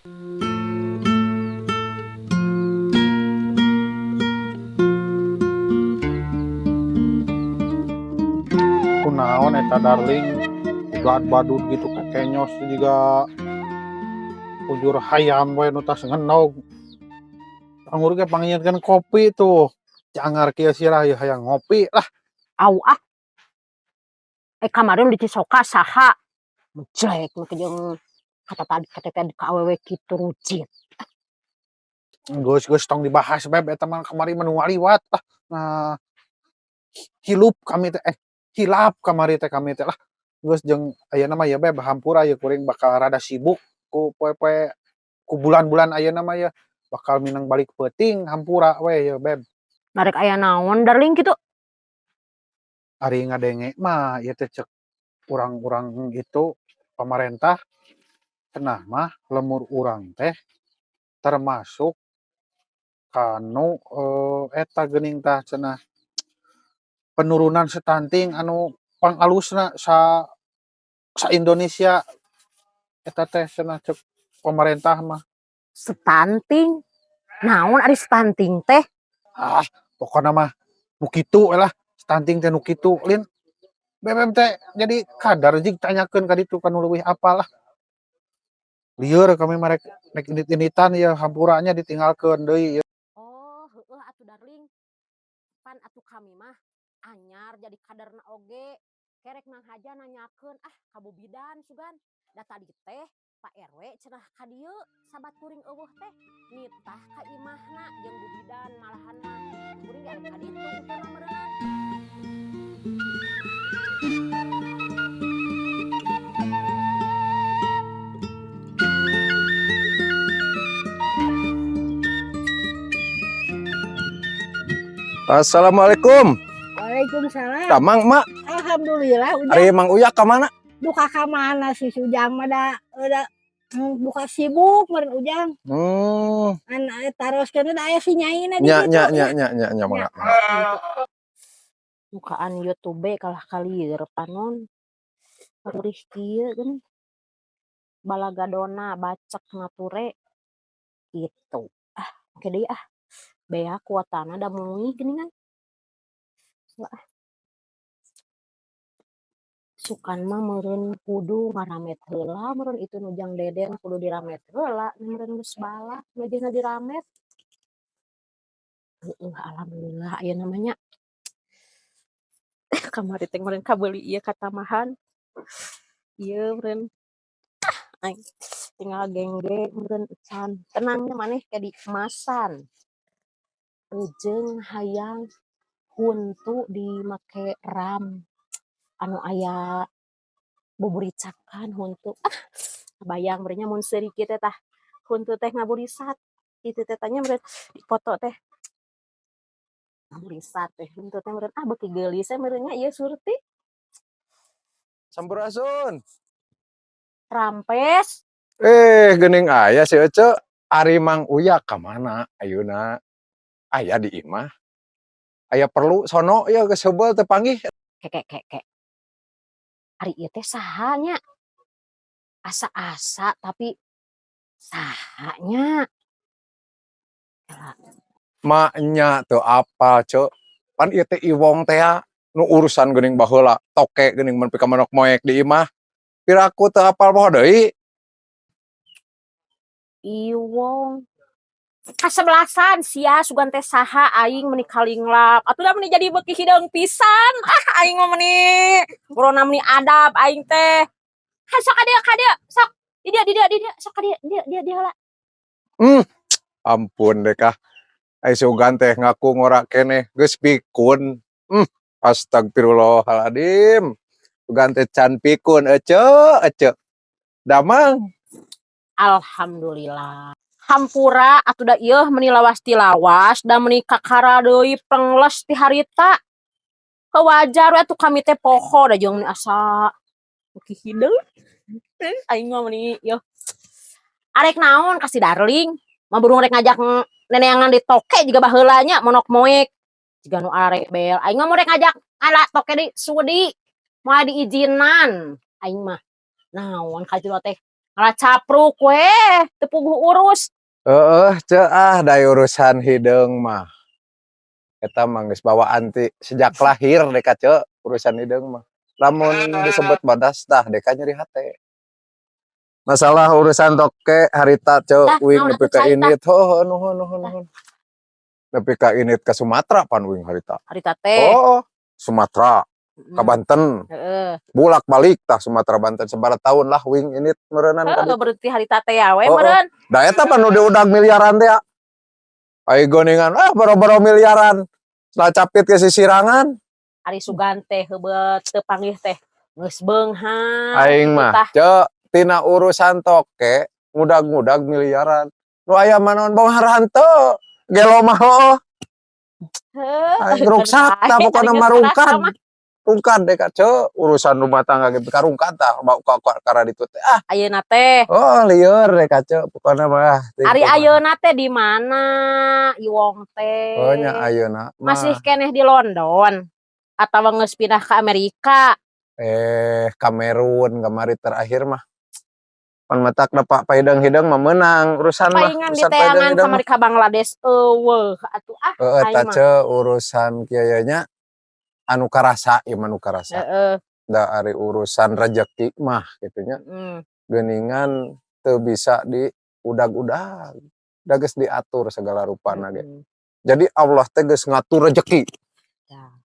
Kunaon eta, darling, gad badut gitu kekenyos juga ujur hayam we nu tas ngenog. Anggur ge pangingetkeun kopi tuh. Cangar kieu sirah ieu hayang ngopi lah. Au ah. Eh, kamari di Cisoka saha? Nu jelek make jeung kata tadi kata tadi ka awewe kitu rujit. Geus, geus, tong dibahas, Beb, eta mah kamari mah nu ngaliwat lah. Nah, hilup kami teh, eh, hilap kamari teh kami teh lah. Geus jeung ayeuna mah ya, Beb, hampura ya kuring bakal rada sibuk ku poe-poe ku bulan-bulan ayeuna mah ya bakal minang balik peuting, hampura we ya, Beb. Narek aya naon, darling, kitu? Ari ngadenge mah ieu teh cek urang-urang itu pamarentah cenah mah lembur urang teh termasuk kanu eta geuning tah cenah penurunan stunting anu pangalusna sa sa Indonesia eta teh cenah cek pamarentah mah. Stunting? Naon ari stunting teh? Ah, pokona mah nu kitu we lah, stunting teh nu kitu lin. Bebeb teh jadi kadar jig tanyakeun ka ditu ka nu leuwih apal lah. Lieur kami mah rek rek indit-inditan ieu, hampura nya ditinggalkeun deui ieu. Oh, heueuh atuh, darling. Pan atuh kami mah anyar jadi kaderna oge. Kerek Mang Haja nanyakeun ah ka Bu Bidan sugan. Da tadi teh Pak RW cenah ka dieu sabat kuring euweuh teh nitah ka imahna jeung Bu Bidan malahan mah. Kuring ge arek ka ditu engke mah meureunan. Assalamualaikum. Waalaikumsalam. Damang, Mak? Alhamdulillah, Ujang. Ari Mang Uya ka mana? Duka ka mana sih si Ujang mah da udah duka sibuk meureun Ujang. An taroskeun da aya si nyaina di Nya ditu. Nya nya nya nya nya, mangga. Mukaan YouTube kalah kalieur panon. Perih kieu geuning. Balagadona bacek nature gitu. Ah, engke deui ah. Beak kuotana da mui geuningan. Ah. Sukan mah meureun kudu ngaramet heula meureun itu nu Jang Deden kudu diramet heula meureun geus balak meujeuhna diramet. Heueuh, alhamdulillah ayeuna mah nya. Kamari teh meureun kabeuli ieu katambahan. Ieu meureun ah aing tinggal gengge meureun can. Tenang nya maneh ke diemasan. Ujang hayang huntu dimake ram anu aya buburicakan huntu. Ah, bayang meureun nya mun seuri kieu teh tah huntu teh ngaburisat kitu teh tah nya meureun dipoto teh. Ngaburisat teh huntu teh meureun, ah, beuki geulis we meureun nya ieu Surti. Sampurasun. Rampes. Eh, geuning aya si Ece. Ari Mang Uya ka mana ayeuna? Aya di imah. Aya perlu sono ieu geus heubeul teu panggih. Ke ke ke. Ari ieu teh saha nya? Asa-asa tapi saha nya? Kela. Maenya teu apal, Ceu. Pan ieu teh Iwong teh nu urusan geuning baheula toke geuning mun pika manok moek di imah. Piraku teu apal poho deui. Iwong. Kasebelasan sia sugan teh saha aing meuni kalinglap. Atuh da meuni jadi beuki hideung pisan. Ah, aing mah meuni burona meuni adab aing teh. Ha, sok ka dieu, ka dieu, sok. Di dieu, di dieu, di dieu, sok ka dieu, dieu dieu dieu heula. Ampun deh kah. Ai sugan teh ngaku ngora keneh geus pikun. Astagfirullahaladzim. Sugan teh can pikun, Ece, Ece. Damang? Alhamdulillah. Hampura atuh da ieu meuni lawas ti lawas da meuni kakara deui pengles ti harita. Heuh, wajar we atuh kami teh poho da jeung meuni asa beuki hideung. Aing mah meuni ieu. Arek naon ka si Darling? Mah burung rek ngajak neneangan di toke jiga baheula nya monok moek. Jiga nu arebel. Aing mah mun rek ngajak ngala toke di sudi moal diizinan aing mah. Naon ka teh Malah capruk we, teu puguh urus. Heeh, Ceu, ah, da urusan hideung mah. Eta mah geus bawaan ti sejak lahir deka, Ceu, urusan hideung mah. Lamun disebut bodas tah deka nyeri hate. Masalah urusan toke harita, Ceu, Tah, uing naon nepi atuh ka cai tah? indit, heuh, nuhun nuhun nuhun. Nepi ka indit ka Sumatera pan uing harita. Harita teh. Oh, Sumatera, ka Banten. Bolak-balik tah Sumatera Banten sabaraha tahun lah uing indit meureunan ka Heeh, berarti harita teh ya we Oh, oh. meureun. Da eta pan nu diudag miliaran teh ya. Ai goningan ah boro-boro miliaran. Setelah capit ke sisirangan. Ari sugan teh heubeut teu panggih teh geus beunghar. Aing mah, tah. Ceu, tina urusan toke ngudag-ngudag miliaran. Nu aya mah naon beunghar henteu. Gelo mah heueuh. Heuh. Aing ruksak tah pokona mah rungkad. Rungkad deh ka, Ceu, urusan rumah tangga ge karungkad tah bau ka ka ditu teh. Ah, Ayeuna teh. Oh, lieur deh ka, Ceu, pokona mah. Ari ayeuna teh di mana Iwong teh? Oh nya, ayeuna mah. Masih keneh di London atawa geus pindah ke Amerika? Eh, Kamerun kamari terakhir mah. Pan matak da Pak Paidang-hidang mah meunang urusan mah, Paingan urusan diteangan paidang-hidang mah. Kamari ka Bangladesh euweuh atuh ah Heeh, aing tah mah. Ceu, urusan kieu nya anu karasa ieu mah nu karasa. Da ari urusan rejeki mah kitu nya. Geuningan teu bisa diudag-udag. Da geus diatur segala rupana ge. Jadi Allah teh geus ngatur rejeki. Tah.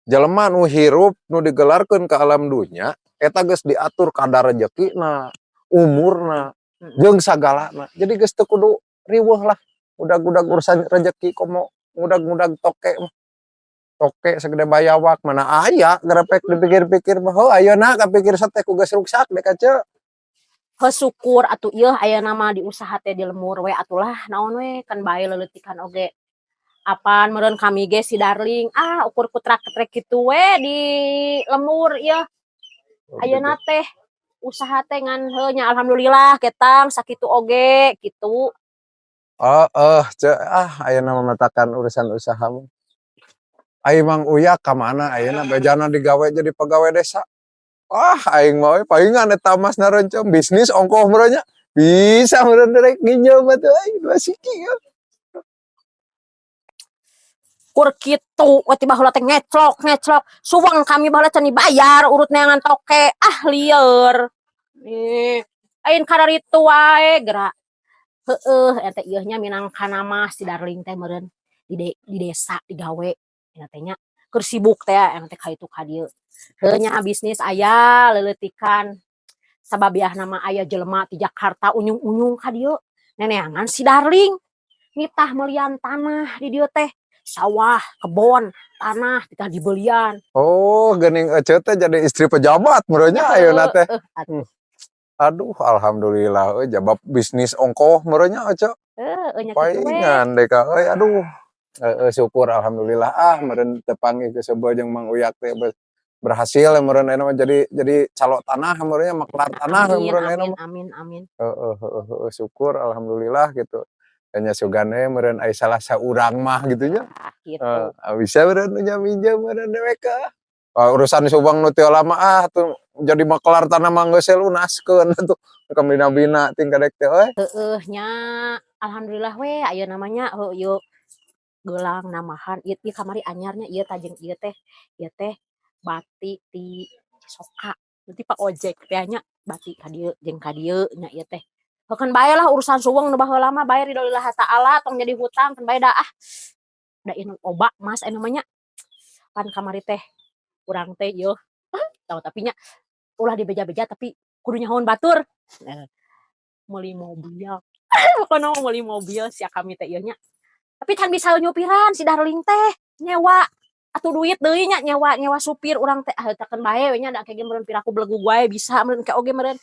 Jelema nu hirup nu digelarkeun ka alam dunya eta geus diatur kadar rejekina, umurna, jeung sagalana. Jadi geus teu kudu riweuh lah udag-udag urusan rejeki komo ngudag-ngudag toke mah. Toke segede bayawak mana aya gerepek dipikir-pikir mah, heuh, ayeuna kapikir teh ku geus ruksak deh ka, Ceu. Heuh, syukur atuh ieu ayeuna mah di usaha teh di lembur we atulah, naon we kan bae leuleutikan oge. Apan meureun kami ge si Darling ah ukur kutrak-ketrek kitu we di lembur ieu. Ayeuna teh usaha teh ngan heuh nya alhamdulillah ketang sakitu oge kitu. Heeh, Ceu, ah, ayeuna mah matakan urusan usaha mah. Ai Mang Uyak ka mana ayeuna bejana digawe jadi pegawai desa? Wah, aing mah we palingan eta mas narencem bisnis ongkoh meureun nya. Bisa meureun rek nginjem atuh aing dua siki ya. Kur kitu we ti baheula teh ngeclok ngeclok suweng kami baheula can dibayar urut neangan toke, ah, lieur. Ih, ain kararitu wae geura. Heueuh, eta ieu nya minangkana mah si Darling teh meureun di desa digawe eta teh nya keur sibuk teh eta teh ka ditu ka dieu. Heuh nya, bisnis aya leuleutikan sababiahna mah aya jelema ti Jakarta unyung-unyung ka dieu neneangan si Darling nitah melian tanah di dieu teh, sawah, kebon, tanah titah dibelian. Oh, geuning ece teh jadi istri pejabat meureun nya ayeuna teh. Heueuh atuh. Aduh, alhamdulillah euy, jabab bisnis ongkoh meureun nya ece. Heueuh nya kitu we. Paingan deh ka euy, aduh. Heeh, syukur alhamdulillah ah meureun teu panggih geus seubeuh jeung Mang Uyak teh berhasil meureun ayeuna mah jadi calo tanah meureun nya, maklar tanah Amin meureun ayeuna amin mah. Amin amin. Heeh, syukur alhamdulillah gitu. Nya sugan we meureun aya salah saurang mah gitu nya. Ah, gitu. Heeh, bisa meureun minjam-minjem meureun dewek ah. Urusan subang nu teu lama ah tuh jadi maklar tanah mah geus lunaskeun atuh kabina-bina ting kadek teh euy. Heueuh nya, alhamdulillah we ayeuna mah nya, heuh, ieu gelang nambahan ieu ieu kamari anyar nya ieu tah jeung ieu teh bati ti Cisoka, berarti Pak Ojek teh nya bati ka dieu jeung ka dieu nya ieu teh. Heukeun bae lah urusan suweng nu baheula mah, bae ridho lillahi ta'ala, tong jadi hutang keun bae da ah. Da ieu loba emas ayeuna mah nya. Pan kamari teh urang teh ieu tahu tapi nya ulah dibeja-beja tapi kudu nyahoan batur. Meuli mobil. Pokona mah meuli mobil sia kami teh ieu nya. Tapi can bisa nyupiran si Darling teh, nyewa. Atuh duit deui nya, nyewa nyewa supir urang teh, ah, keun bae we nya, da engke ge meureun piraku belegug wae bisa meureun engke oge meureun.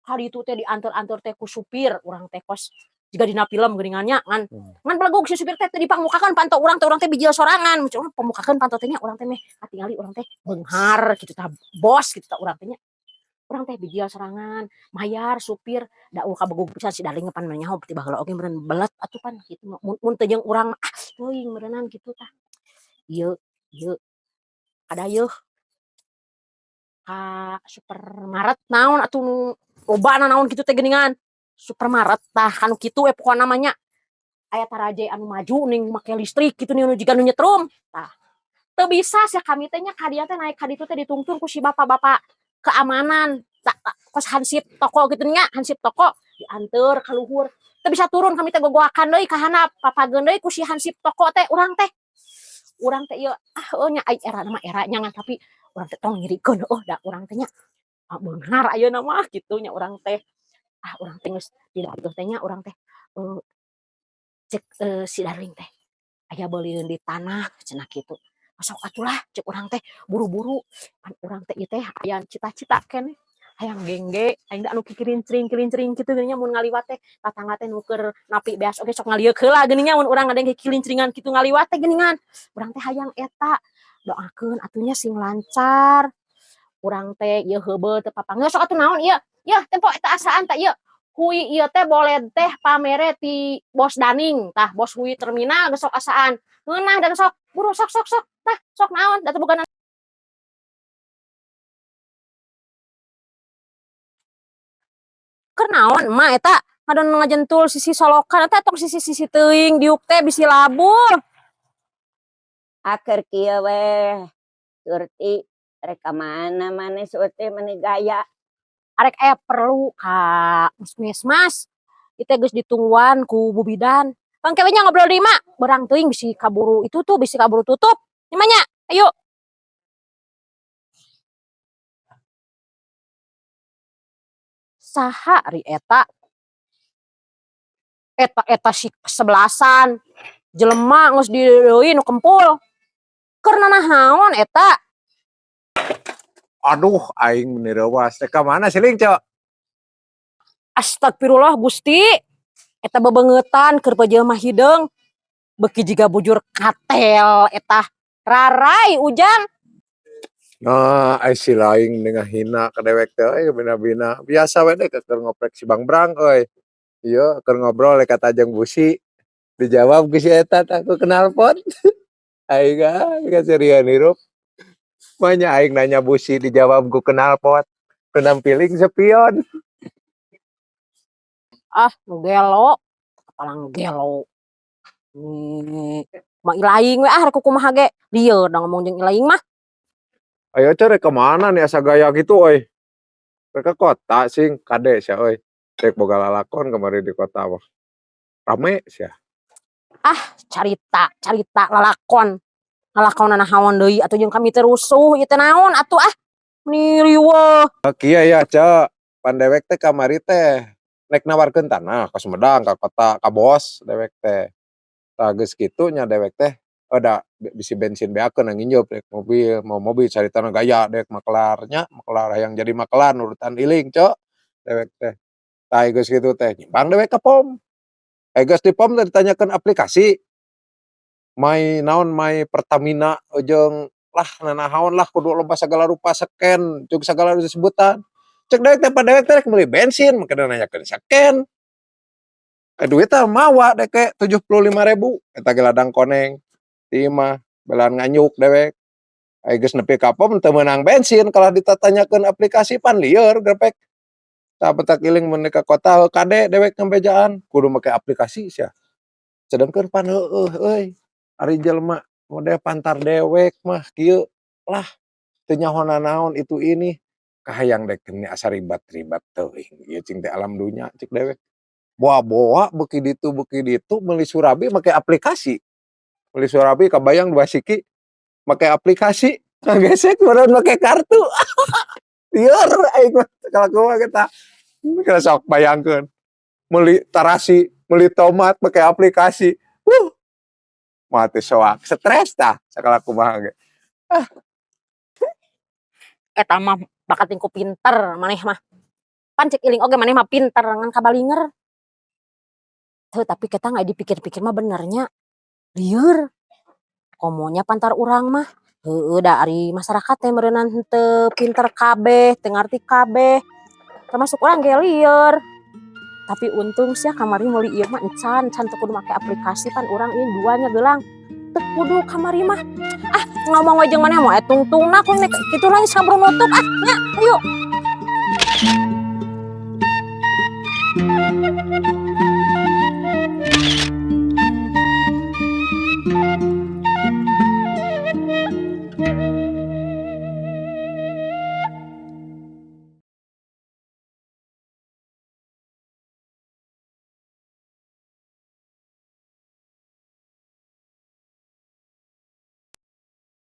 Kaditu teh dianter-anter teh ku supir urang teh kos jiga dina film geuningan nya, ngan ngan belegug si supir teh teu dipangmukakeun panto urang teh bijil sorangan, urang pamukakeun panto teh nya, urang teh meh katingali urang teh beunghar kitu tah, bos kitu tah urang teh nya. Urang teh bijil sorangan, mayar supir, da euweuh kabegug pisan si Darling pan nyaho ti baheula oge meureun belet atuh pan kitu mah mun teu jeung urang mah ah teuing meureunan kitu tah. Ieu ieu kadayeuh ka supermarket naon atuh nu Loba naon kitu teh geuningan. Supermarket tah anu kitu we pokona mah nya. Aya taraje anu maju ning make listrik kitu nih, nu jiga nu nyetrum. Tah. Teu bisa sia kami teh nya ka dieu teh, naik ka ditu teh ditungtun ku si bapak-bapak keamanan. Tak kos hansip toko gitu nya, hansip toko dianteur ka luhur. Teu bisa turun kami teh, gogoakan deui ka handap, papageun deui ku si hansip toko teh urang teh. Urang teh ieu ah heueuh nya, ai era mah era nya, ngan tapi urang teh tong ngirikeun heueuh, da urang teh nya ah beunghar ayeuna mah kitu nya urang teh. Ah, urang teh geus didaduh teh nya urang teh, cek si Darling teh, "Aya beulieun di tanah," cenah kitu. "Sok atuh lah," cek urang teh, buru-buru. Pan urang teh ieu teh aya cita-cita keneh hayang gengge aing anu kikirincring-kirincring kitu geuning nya. Mun ngaliwat teh tatangga teh nu keur napi beas oge sok ngalieuk heula geuning nya mun urang ngadenge kikilincringan kitu ngaliwat teh geuningan. Urang teh hayang eta, doakeun atuh nya sing lancar. Urang teh ieu heubeul teu papanggih. Sok atuh, naon ieu? Yeuh, tempo eta asaan tah ieu. Hui ieu teh boled teh pamere ti Bos Daning tah, bos hui terminal geus sok asaan. Ngeunah dan sok buru, sok sok sok tah, sok naon da teu boga. Keur naon emak eta ngadon ngajentul sisi solokan eta? Tong sisi-sisi teuing, diuk teh bisi labuh. Aker kieu we, Surti, rek ka mana maneh, Surti, meni gaya? Arek aya perlu ka puskesmas. Ieu teh geus ditungguan ku Bu Bidan. Engke we nya ngobrol deui mah, beurang teuing bisi kaburu itu tuh, bisi kaburu tutup. Ieu mah nya, ayo. Saha ari eta? Eta eta si kesebelasan. Jelema geus di deui nu kempul. Keur nanahaon eta? Aduh, aing meni reuwas. Rek ka mana siling, Cok? Astagfirullah Gusti. Eta bebeungeutan keur jelema hideung. Beuki jiga bujur katel eta. Rarai, Ujang. Nah, ai si laing ngahina ka dewek teh euy, bina-bina. Biasa we deh keur ngoprek si Bang Brang euy. Ieu keur ngobrol kata jeung Busi. Dijawab ku si eta tah ku knalpot. Aing ah kaserian hirup. Manya aing nanya Busi dijawab ku knalpot. Penampiling sepion. Ah, nu gelo. Kapalang gelo. Mah ilaing we ah, rek kumaha ge. Lieur da ngomong jeung ilaing mah. Ayo teh rek ka mana nih asa gaya gitu euy? Rek ka kota sing kade sia euy. Rek boga lalakon kamari di kota mah. Rame sia. Ah, carita, carita lalakon. Lalakon naon deui atuh, jeung kami teh rusuh ieu teh naon atuh ah. Meni riweuh. Kieu ya, Cek. Pan dewek teh kamari teh nek nawarkeun tanah ka Sumedang, ka kota, ka bos dewek teh. Tah, geus kitu nya dewek teh da bisi bensin beakeun nginjeub rek mobil, mau mobil caritana gaya dewek makelar nya, makelar hayang jadi makelar nurutan iling, Cok, dewek teh. Tah, geus kitu teh nyimpang dewek ka pom. Eh, geus di pom teh ditanyakeun aplikasi. My naon, My Pertamina jeung lah nanahaon lah, kudu loba sagala rupa scan jeung sagala disebutan. Cek dewek teh, pan dewek teh rek meuli bensin make nanyakeun scan. Eh, duitna mawa deke 75.000 eta ge ladang koneng di imah belaan nganyuk dewek. Ai geus nepi ka pom teu meunang bensin kalah ditatanyakeun aplikasi, pan lieur grepek. Tah, petak iling mun ka kota kade dewek ngabejaan kudu make aplikasi sia. Sedengkeun pan heueuh euy, ari jelema model pantar dewek mah kieu lah teu nyaho nanaon itu ini. Kahayang dek teh asa ribet-ribet teuing ieu cing teh alam dunya cek dewek. Boa-boa beuki ditu meuli surabi make aplikasi. Meuli surabi kabayang 2 siki make aplikasi, ngagesek meureun make kartu. Lieur aing mah kalakuan eta. Sok bayangkeun meuli tarasi, meuli tomat make aplikasi. Mati soak stres tah sakala kumaha ge. Ah. Eta mah bakat ku pinter maneh mah. Pan cek iling oge maneh mah pinter ngan kabalinger. Heuh, tapi kita nggak dipikir-pikir mah benernya. Lieur. Komonya pantar urang mah. Heueuh, da ari masyarakat teh meureunan henteu pinter kabeh, teu ngarti kabeh. Termasuk urang ge lieur. Tapi untung sia kamari meuli ieu mah encan, encan teu kudu make aplikasi, pan urang ieu dua nya gelang. Teu kudu kamari mah. Ah, ngomong we jeung maneh moal tungtungna ku nek kitu lah, geus kaburu nutup ah nya, ayo. Bye.